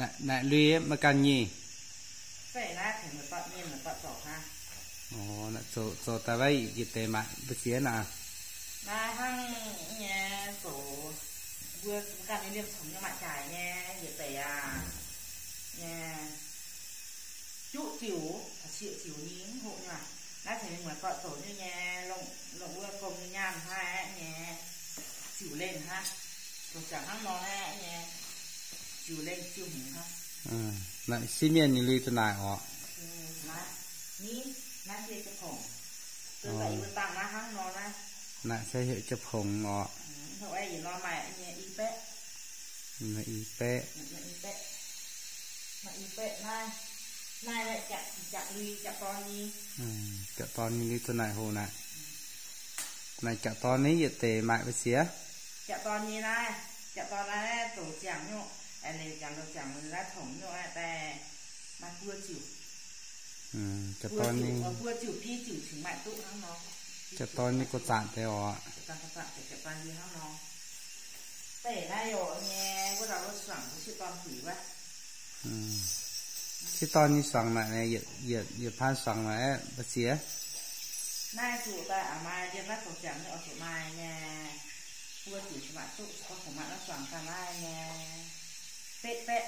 Naaic lui maiv ganh nyei. Naaiv zoux daaih maiv yietc deix maaih mbu'ziex naaic. Naaiv hnangv nyei zoux, mbuo ganh nyei liemh congx nyei maaih jaaix nyei yietc deix aac, nyei juqv ziux, sieqv ziux nyei mv hoqc nyei. Naaiv cingx mingh muonz doic zoux nyei nyei, longc wuov gong nyei nyaanh hnangv aeqv nyei, ziux lengh hnangv, zoux ziangx hnangv nor aeqv nyei, ziux lengh ziux hngongx hnangv. Naaiv sieqv mienh nyei lui duqv naaic oc. Naaiv, naaiv se jiu-pongx. Naaiv se heuc jiu-pongx oc. Yietc norm maaih nyei i baeqv. I baeqv. Maaih i baeqv naaiv. Naaiv jangx lui, jangx dorn nyei. Jangx dorn nyei lui duqv naaic hoc naaic. Naaic jangx dorn nyei yietc deix maaih mbu'ziex. Jangx dorn nyei naaiv, jangx dorn naaiv zoux ziangx nyungc, aengx leiz jangx zoux ziangx naaiv tongx nyungc daaih maaih buo ziux. Jangx dorn nyei, buo ziux biei ziux cingx maaih duqv hnangv nor. Jangx dorn nyei gorqv-zanc deix oc. Jangx dorn nyei hnangv nor. Deix naaiv yaac nyei wuov dauh wuov suangx wuov sieqv dorn guix wuov. Sieqv dorn nyei suangx naaic, yietc, yietc paan suangx naaic mbu'ziex. Naaiv zuqc daaih a'maah ndien naaiv zoux ziangx nyei oix zuqc maaih nyei, buo ziux cingx maaih duqv, oix zuqc maaih naaiv suangx ganh naaiv nyei, betv baeqv.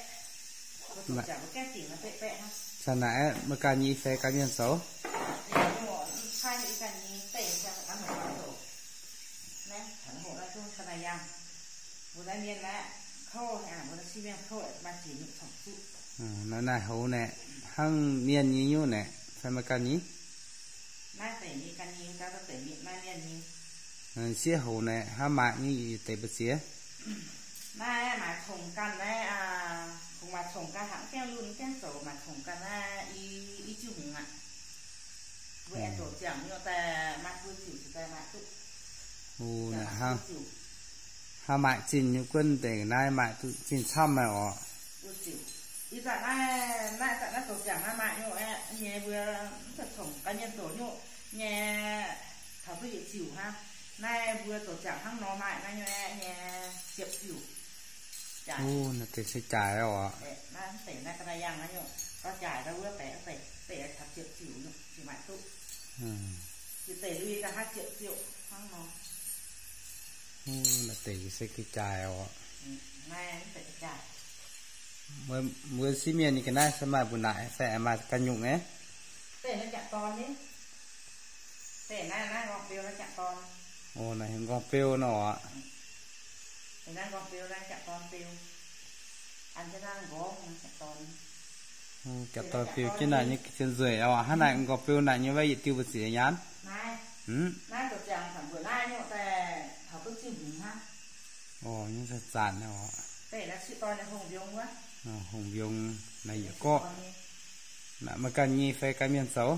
Mbuo zoux ziangx mbuo gaengh dingc naaiv betv baeqv hnangv. Caux naaic maiv ganh nyei fai ganh mienh zoux. Naaiv, naaiv hoc naaiv zungv ga'naaiv yangh. Mbuo naaiv mienh naaiv kouv, mbuo naaiv sieqv mienh kouv maaih ziex nyungc congx zuqv. Naaiv naaiv hoz naaic, hnangv mienh nyei nyungc naaic, fai maiv ganh nyei? Naaiv deix mienh ganh nyei, daaih deix mienh, naaiv mienh nyei. Sieqv hoz naaic, hnangv maaih nyei yietc deix mbu'ziex. Naaiv maaih congx ganh naaiv, kungx maaih congx ganh hnangv gaengh lunx gaengh zoux, maaih congx ganh naaiv i, i ziuh hngongx aqv. Mbuo aengx zoux ziangx nyei daaih maaih buo ziux cingx daaih maaih duqv. Hnangv maaih zinh nyei guonv deix naaiv maaih duqv zinh camv maaih oc. Ih zanc naaiv, naaiv zanc naaiv zoux ziangx naaiv maaih nyungc aeqv, nyei mbuo mv zeiz congx ganh mienh zoux nyungc nyei, taux duqv yietc ziux hnangv. Naaiv mbuo zoux ziangx hnangv nor maaih naaiv nyungc aeqv, nyei ziepc ziux. Naaiv deix se jaaix oc. Naaiv deix naaiv ga'naaiv yangh naaiv nyungc, gauh jaaix daaih wuov baeqv deix, deix taux ziepc ziux nyungc cingx maaih duqv. Yietc deix lui daaih hnangv ziepc ziux hnangv nor. Naaiv deix se ga'jaaix oc. Mbuo sieqv mienh nyei ga'naaiv se maaih mbu'naaic fai maaih ganh nyungc nyei? Naaiv heuc nqorngv-beu nor oc. Jangc dorn biu jienv naaic nyei ga'zien nzueic oc. Hnangv naaic nqorngv-beu naaic nyei maiv yietc diuh mbu'ziex nyaanh. Naaiv zoux ziangx mbuoqc naaiv nyungc daaih taux duqv ziuh hngongx hnangv. Oc, nyungc zanc-zanc oc. Hungh mbiungz naaiv yietc gorqv. Naaiv maaih ganh nyei fai ganh mienh zoux?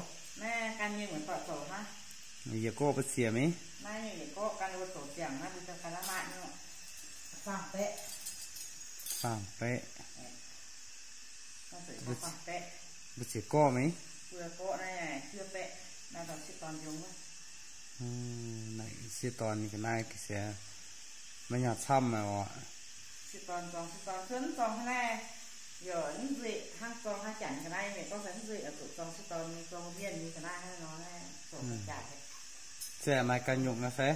Yietc gorqv mbu'ziex mingh. Faam-baeqv. Mbu'ziex gorqv mingh. Sieqv dorn nyei ga'naaiv ga'sie maiv nyaanh camv oc. Se maaih ganh nyungc naaiv fai?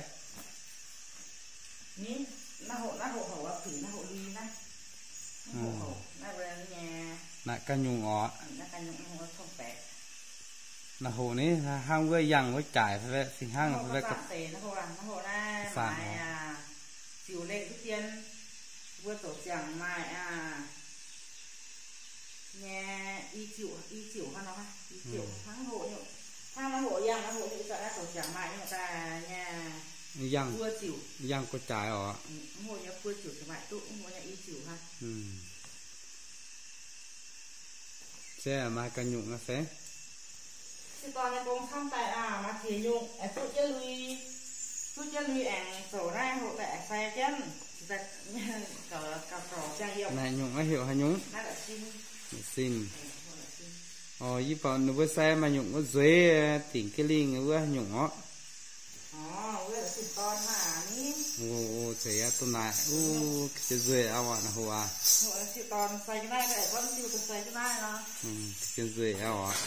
Naaiv ganh nyungc oc. Naaiv hoc ni, hnangv wuov yangh wuov jaaix fai fingx hnangv fai. Mbuo zoux ziangx maaih aqv. Nyei, i ziouc, i ziouc hnangv nor, i ziouc hnangv hoqc nyungc, hnangv nor hoqc yangh, nor hoqc nyungc, ih zanc naaiv zoux ziangx maaih nyungc daaih nyei. Yangh, buo ziouc, yangh gu'jaaix oc. Mv hoqc nyei buo ziouc maaih duqv, mv hoqc nyei i ziouc hnangv. Se maaih ganh nyungc nor se. Sieqv dorn nyei gong camv daaih aqv, maaih ziex nyungc, zuqv jienv lui, zuqv jienv lui aengx zoux naaiv hoqc daaih aengx sai jienv, gauh zorc ziangh yiem. Naaiv nyungc naaiv heuc haaix nyungc? Naaiv sin. Orc, yie buatc ninh mbuo sai maaih nyungc wuov nzueiz, dingc jienv lingh wuov nyungc orqc. Zeiz aqv, duqv naaic, uh, ga'ziex nzueic aqv, naaiv hoqc aqv. Ga'ziex nzueic aqv oc.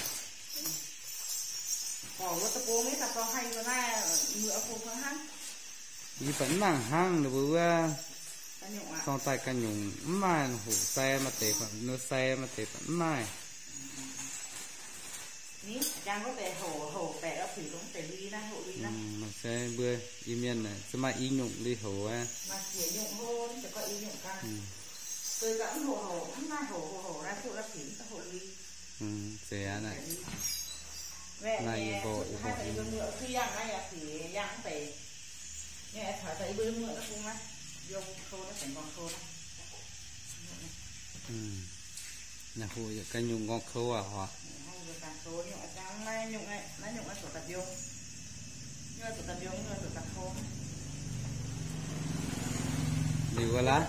Yie buatc mv nangc hnangv ninh mbuo wuov, zorng daaih ganh nyungc mv maaih hoqc sai, maaih deix buatc nor sai, maaih deix buatc mv maaih. Maaih se mbuo Iu-Mienh se maaih i nyungc lui hoqc aqv. Zeiz aqv naaiv. Naaiv yie mbuo, yie mbuo naaiv hoqc yietc ganh nyungc nqorngv kouv aqv oc. Liuz wuov laav.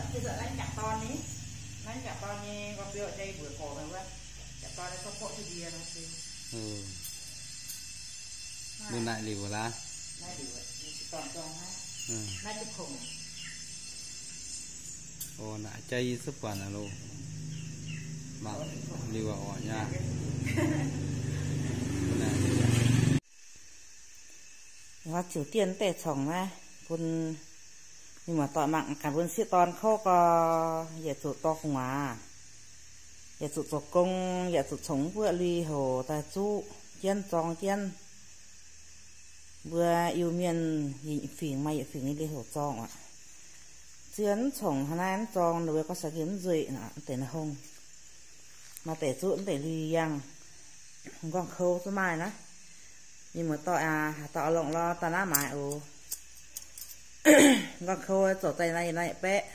Mbuo naaic liuz wuov laav. Naaic jaav yie zuqv buatc aqv loh. Mangc liuz oc nyei. Ziouc dien deix congx naaiv bun mienh muoz-doic mangc gaax, bun sieqv dorn kouv gau, yietc zuqc dorh gu'nguaaz, yietc zuqc zoux gong, yietc zuqc congx mv buoqv lui hoc daaih zuqv jienv zorng jienv. Mbuo Iu-Mienh yietc fingx maaih yietc fingx nyei lui hoc zorng aqv. Zien mv congx hnangv naaiv mv zorng, ninh mbuo gorngv sai gengh mv nzueic aqv, deix naaiv hongh. Maaih deix zuqv mv deix lui yangh. Nqorngv kouv zuqv maaih naaiv. Mienh muoz-doic aac, haaix dauh oix longc lorz daaih naaiv maaiz oc. Nqorngv kouv zoux daaih naaiv yietc naaiv yietc baeqv.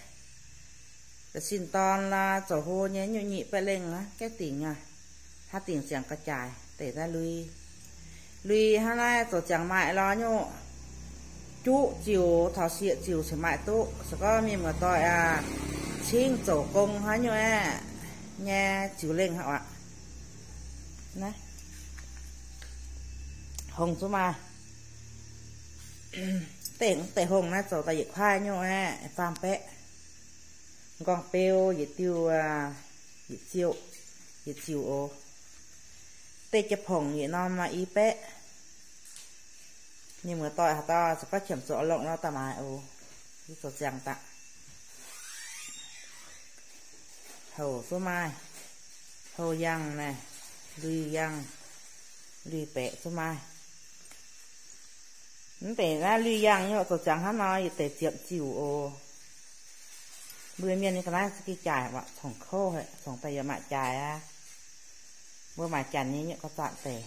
Ba'sin dorn lorz zoux hlo nyei nyungc nyic baeqv lengh aqv, gaeqv dingc aqv. Haaix dingc ziangx ga'jaaix deix naaiv lui. Lui hnangv naaiv zoux ziangx maaih lorz nyungc juqv ziouc taux sieqv ziouc cingx maaih duqv. Se gorngv mienh muoz-doic aac, cingv zoux gong hnangv nyungc aeqv, nyei ziouc lengh aqv. Naaiv hongh zuqc maaih. Deix, deix hongh naaiv zoux daaih yietc kuaaiv nyungc aeqv, faam baeqv. Nqorngv beu yietc diuh, yietc ziouc, yietc ziouc oc. Deix jiex pongc yietc norm i baeqv. Mienh muoz-doic haaix dauh se gorngv qiemx zuqc oix longc nor daaih maaiz oc. Yie zoux ziangx daaih. Houc zuqc maaih, houh yangh naaiv, lui yangh, lui baeqc zuqc maaih. Mv deix naaiv lui yangh nyei zoux ziangx hnangv nor yietc deix ziepc ziouc oc. Mbuo mienh nyei ga'naaiv za'gengh jaaix, congx kouv, congx daaih yaac maaih jaaix aqv. Mbuo maaih janx nyei nyei gorqv-zanc deix.